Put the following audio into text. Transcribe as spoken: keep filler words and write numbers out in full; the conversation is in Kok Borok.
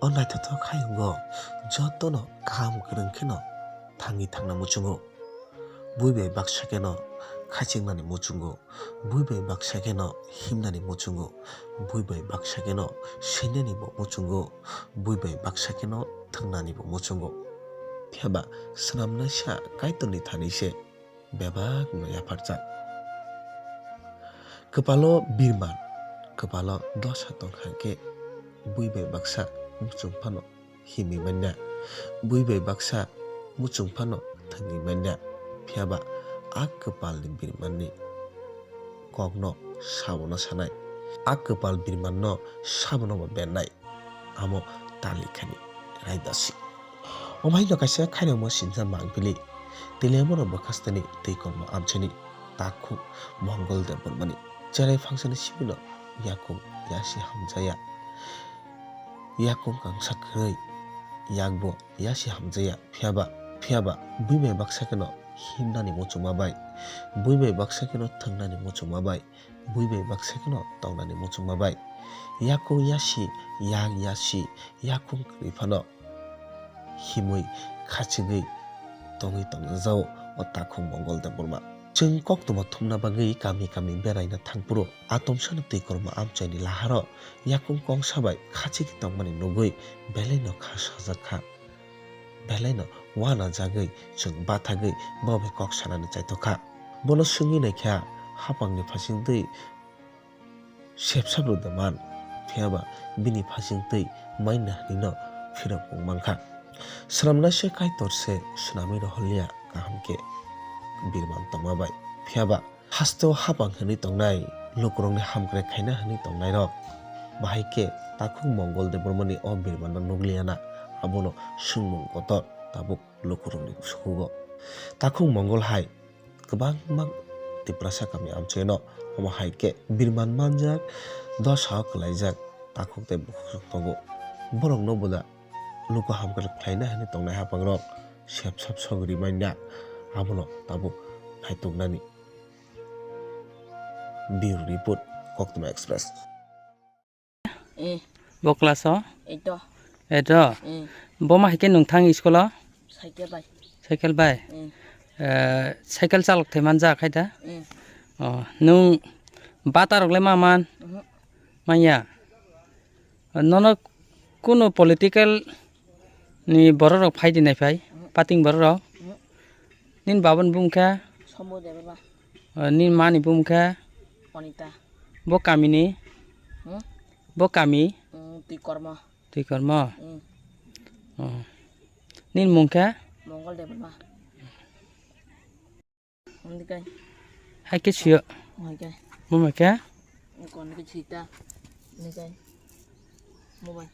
O naithothok hayungo jotono kaham kwrwng kheno thangwi thangna muchungo. Bui bai baksa kheno khachingnani muchungo. Bui bai baksa kheno himnani muchungo. Bui bai baksa kheno seinani bo muchungo. Bui bai baksa kheno thwngnani bo muchungo. Phiya ba swnamnaisa Kaitorni thani se bebak no yapharjak. Kwpalo birman, kwpalo dosa tong kha khe bui bai baksa muchung phano himwi manya, bui bai baksa muchung phano thwngwi manya. Phiya ba a kwpalni birmanni kokno sabono sanai, a kwpal birmanno sabono bo bennai. Amo talikhani raidasi. Omo haino kaisa khairokma sinsa mangpili. Tiliyamono bwkhasteni twi kormo amchaini takhuk Mongol Debbarmani cherai phangsani sibino yakung yasi hamjaya. Yakung kangsa kwrwi yakbo yasi hamjaya. Phiyaba, phiyaba bui bai baksa kheno himnani muchungma bai, bui bai baksa kheno thwngnani muchungma bai, bui bai baksa kheno tongnani muchungma bai. Yakung yasi, yak yasi, yakung kwrwi phano himwi khachigwi tongwi tongjakjao o takhuk Mongol Debbarma. Chwng koktwma thumna bagwi kami kami beraina thangphuru atomsano twi kormo amchaini laharo yakung kongsa bai khachigwi tongmani nugwi belaino kha sajak kha. Belaino uanajagwi chwng bathagwi bo bai kok sanani chaithok kha. Bono swngwi naikha, hapangni phasingtwi sepsap rwda man, phiyaba bini phasingtwi maina hinwino phirok wng mankha. Swnamnaisa Kaitor se swnamwi rohorliya kaham khe birman tongma bai, phiyaba hasteo hapang hwnwi tongnai, lukurokni hamkrai khaina hwnwi tongnairok. Bahai khe takhuk Mongol Debbarmani o birmanno nugliyana, abono swngmung kotor tabuk lukurokni sukugo. Takhuk Mongol hai kwbangma Tiprasa kami amchaino, omo hai khe birman manjak, dosa o kwlaijak takhuk tei bukhuk tongo. Borokno boda luku hamkrai khlaina hwnwi tongnai hapangrok sepsap sogwi manya, abono tabuk naituknani. Bureau Report, Koktwma Express. Eh, Bo class o? Eto. Eto? Eh. Bo ma hai khe nwng thang school o? Cycle bai. Cycle bai? Eh. Eh, cycle chalok thai manja khai da? Eh. Oh, nwng bata rok le ma man? Mhm. Manya? Nono kunu political ni borok rok phai di nai phai? Mhm. Pating borok rok? Mhm. Nini baba ni bumung khe? Somo Debbarma. O, nini ma ni bumung khe? Onita. Bo kami ni? Hmm? Bo kami? Hmm, Twikormo. Twikormo? Hmm. O. Nini mung khe? Mongol Debbarma. Ondikai. Hai khe siyo. Ondikai. Bumung khe? Ondikai sita. Ondikai. Mobile.